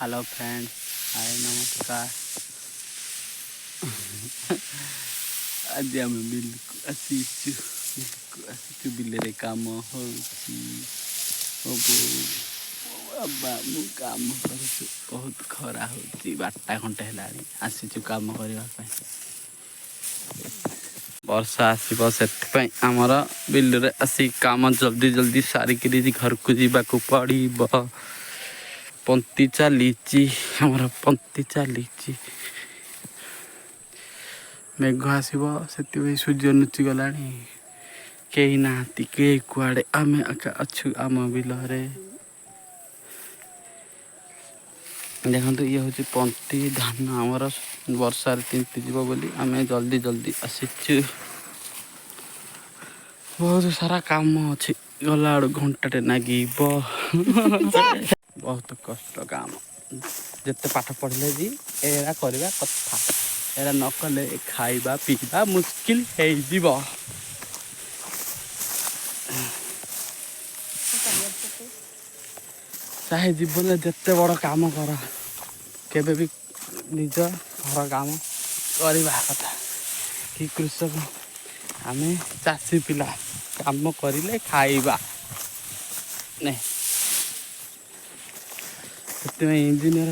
Hello friends, ହାଏ, ନମସ୍କାର। ଆଜି ଆମେ ବିଲକୁ ଆସିଛୁ, ବିଲକୁ ଆସିଛୁ। ବିଲରେ କାମ ହେଉଛି। ମୋ ବୋଉ, ମୋ ବାବା, ମୁଁ କାମ କରୁଛୁ। ବହୁତ ଖରା ହେଉଛି। 12ଟା ଘଣ୍ଟା ହେଲାଣି, ଆସିଛୁ କାମ କରିବା ପାଇଁ। ବର୍ଷା ଆସିବ, ସେଥିପାଇଁ ଆମର ବିଲରେ ଆସି କାମ ଜଲ୍ଦି ଜଲ୍ଦି ସାରିକିରି ଘରକୁ ଯିବାକୁ ପଡ଼ିବ। ପନ୍ତି ଚାଲିଛି ଆମର, ପନ୍ତି ଚାଲିଛି। ମେଘ ଆସିବ, ସେଥିପାଇଁ ସୂର୍ଯ୍ୟ ଲୁଚି ଗଲାଣି। କେହି ନାହାନ୍ତି, କେହି କୁଆଡ଼େ, ଆମେ ଏକା ଅଛୁ ଆମ ବିଲରେ। ଦେଖନ୍ତୁ, ଇଏ ହେଉଛି ପନ୍ତି ଧାନ ଆମର। ବର୍ଷାରେ ତିନ୍ତି ଯିବ ବୋଲି ଆମେ ଜଲ୍ଦି ଜଲ୍ଦି ଆସିଛୁ। ବହୁତ ସାରା କାମ ଅଛି, ଗଲାବେଳୁ ଘଣ୍ଟାଟେ ଲାଗିବ। ବହୁତ କଷ୍ଟ କାମ। ଯେତେ ପାଠ ପଢ଼ିଲେ ବି ଏରା କରିବା କଥା। ଏରା ନ କଲେ ଖାଇବା ପିଇବା ମୁସ୍କିଲ ହେଇଯିବ। ଚାହେ ଜୀବନରେ ଯେତେ ବଡ଼ କାମ କର, କେବେ ବି ନିଜ ଘର କାମ କରିବା କଥା କି କୃଷକ, ଆମେ ଚାଷୀ ପିଲା, କାମ କରିଲେ ଖାଇବା ନାଇଁ। ସେଥିପାଇଁ ଇଞ୍ଜିନିୟର,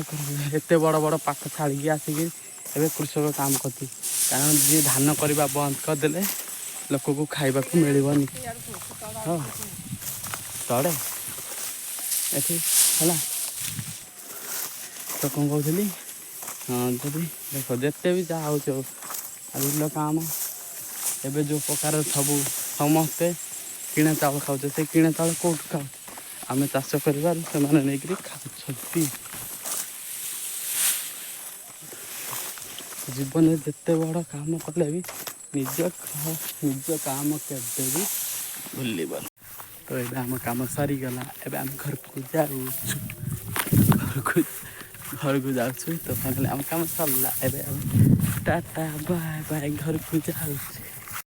ଏତେ ବଡ଼ ବଡ଼ ପାଠ ଛାଡ଼ିକି ଆସିକି ଏବେ କୃଷକ କାମ କରୁଛି। କାରଣ ଯିଏ ଧାନ କରିବା ବନ୍ଦ କରିଦେଲେ ଲୋକକୁ ଖାଇବାକୁ ମିଳିବନି। ହଁ, ତଳେ ଏଠି ହେଲା ତ। କ'ଣ କହୁଥିଲି? ହଁ, ଯଦି ଦେଖ, ଯେତେ ବି ଯାହା ହେଉଛି ହଉ, ଆଉ ବିଲ କାମ ଏବେ ଯେଉଁ ପ୍ରକାର ସବୁ ସମସ୍ତେ କିଣା ଚାଉଳ ଖାଉଛେ, ସେ କିଣା ଚାଉଳ କେଉଁଠୁ ଖାଉଛୁ? ଆମେ ଚାଷ କରିବାରୁ ସେମାନେ ନେଇକରି ଖାଉଛନ୍ତି। ଜୀବନରେ ଯେତେ ବଡ଼ କାମ କଲେ ବି ନିଜ ନିଜ କାମ କେବେ ବି ଭୁଲିବନି। ତ ଏବେ ଆମ କାମ ସରିଗଲା। ଏବେ ଆମେ ଘରକୁ ଯାଉଛୁ, ଘରକୁ ଘରକୁ ଯାଉଛୁ। ତ ଫାଇନାଲି ଆମ କାମ ସରିଲା। ଏବେ ଆମେ ଟାଟା ବାଏ ବାଏ, ଘରକୁ ଯାଉଛୁ।